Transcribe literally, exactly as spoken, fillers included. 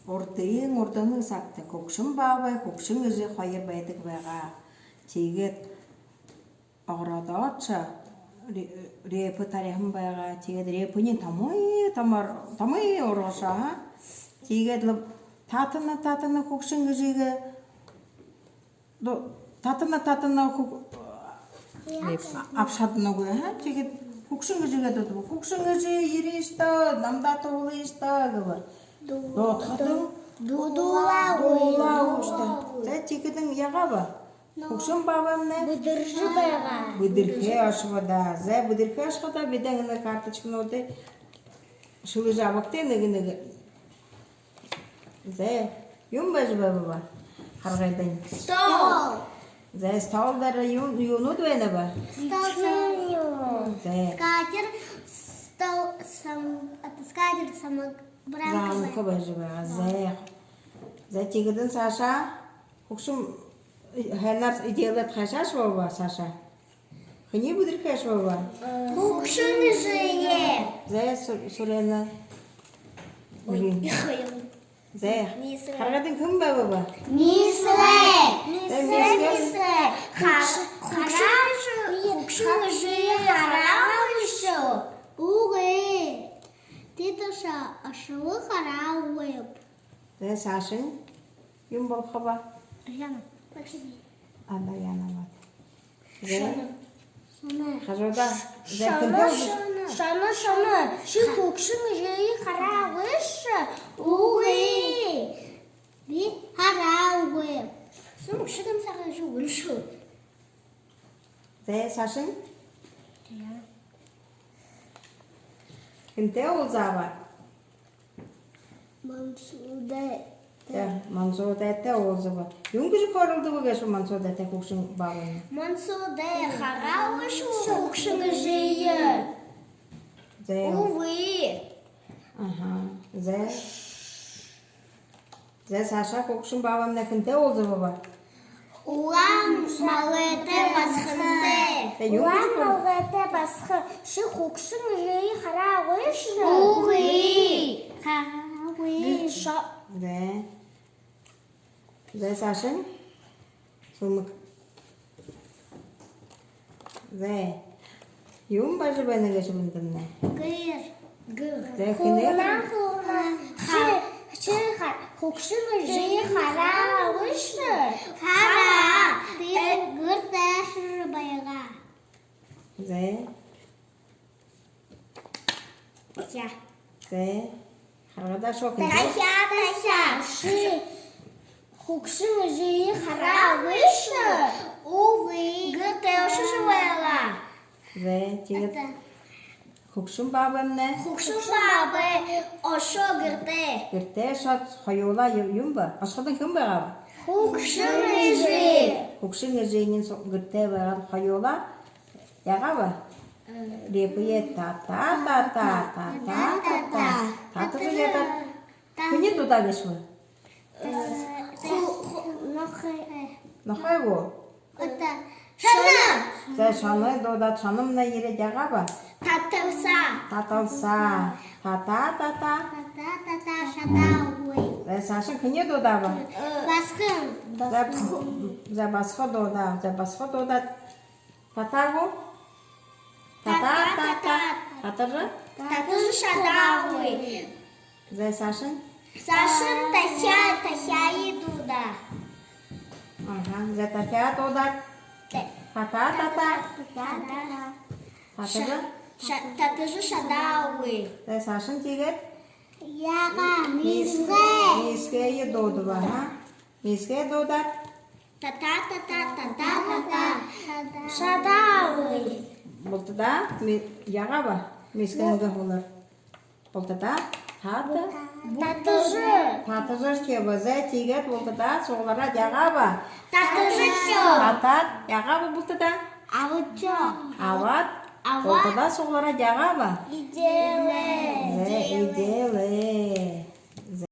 Урдын урданай сагта хүгшэн баабай, хүгшэн эжы хоёр байдаг байгаа. Тиигээд огородоошье ре-, репа тариһан байгаа. Тиигээд репаниинь томой, томор, томой ургашоо, аа. Тиигээд лэ татана, татана хүгшэн эжыгээ ду-, татана, татана хүг-, абаша шаданагүй, аа. Тиигээд хүгшэн эжыгээ дуудаба. Хүгшэн эжы, ерыш даа, намда дуулыш даа гэбэ. Дуудахадань дуулаагүй. Дуулаагүйш даа. За, тиихэдэнь яагааба? Хүгшэн баабаймнай бэдэржэ байгаа. Бэдэрхээ ошобо даа. За, бэдэрхээ ошоходоо бидэ энэ карточкануудые шэлэжэ абагты нэгэ нэгэ. За, юун байжа байгааб? Харгыдань. Стол. За, стол дээрэ юун, юунууд байнаб? Стол. За. Скатерть, стол, сам-, это скатерть, самобранка. Бранка байжа байгаа. За. За, тиихэдэнь саашаа хүгшэн, э, һайнаар эдеэлээд хайшааш бааб саашаа? Хэниие бэдэрхээш бааб? Хүгшэн эжыгээ. За, Су-, Сурена. Ой, за. Харгыдань хэн байгааб? Мисс Лэ. Мисс Лэ, Мисс Лэ. Ха-, хүгшэн эжы, хүгшэн эжыгээ хараагүй гүш? Үгы. Тэдэ ошоо, ошоо, хараагүйб. За, саашань юун болохоб? Яна. Ада, Яна, вот. За. Шоно. Хажуудаа. За, шоно, тэнтэй. Шоно, шоно, шоно. Ши хүгшэн эжыгээ хараагүй гүш? Үгы. Би хараагүй. Сүм шэдэм сагаа жугын шүү. За, саашань. Яа. Хэнтэй уулзааб? Мансуудай. За, Мансуудайтай уулзаба. Юун гэжэ хөөрэлдэбэ гээшэб Мансуудайтай хүгшэн баабаймнай? Мансуудай хараагүй гүш хүгшэн эжыгээ? За. Үгы. Аха. За. За, саашаа хүгшэн баабаймнай хэнтэй уулзабаба? Улаан малгайтай басагантай. Тэ, юун гэжэ хөөрэлдэбэ? Улаан малгайтай басаган. Ши хүгшэн эжыгээ хараагүй гүш? Үгы. Хараагүй. Шо- За. За, саашань. Сүмэг. За. Юун байжа байна гээшэб эндэмнай? Гэр. Гэр. За, хэнэй гэр? Хулгана, хулгана. Ха-, ши, ши ха-, хүгшэн эжыгээ хараагүй гүш? Хараа. Тэрэ гэр дээшээ байгаа. За. За. За. Харгыдаа шоохин. Тахяа, тахяа. Ши хүгшэн эжыгээ хараагүй гүш? Үгы. Гэр дээшээ ошожо байлаа. За, тиигээд. Ата. Хүгшэн баабаймнай. Хүгшэн баабай ошоо гэртээ. Гэртээ ошоод хоюулаа ю-, юун бэ? Ошоходонь хэн байгааб? Хүгшэн эжы. Хүгшэн эжынь су-, гэртээ байгаад хоюулаа. Яагааб? Э. Репые тата, тата, тата, тата. Татажа ядаад. Хэниие дуудаа гээшэб? Э, ху-, ху-, нохой. Нохой гү? Ата. Шоно. За, шоно дуудаад, шономнай ерээд яагааб? Таталсаа. Таталсаа. Тата, тата. Тата, тата, шадаагүй. За, саашань хэниие дуудааб? Э. Басаган. За, б-, за, басаган дуудаа. За, басаган дуудаад. Татаа гү? Татаа, татаа. Татажа? Татажа шадаагүй. За, саашань? Саашань тахяа, тахяа дуудаа. Аха, за, тахяа дуудаад. Тэ. Татаа, татаа. Татаа. Татажа? Ша-, ша-, татажа шадаагүй. За, саашань тиигээд? Яагаа, миисгэй. Миисгэй дуудаба, аха. Миисгэй дуудаад. Тата, тата, тата, тата. Шадаагүй. Бултадаа ми-, яагааб? Миисгэйнгээ һүүлээр. Бултадаа тата. Татажа. Татажа шэбэ. За, тиигээд бултадаа суглараад яагааб? Татажа шэбэ. Татаад яагааб бултадаа? Абажа. Абаад. Абаад. Бултадаа суглараад яагааб? Эдеэлээ. За, эдеэлээ.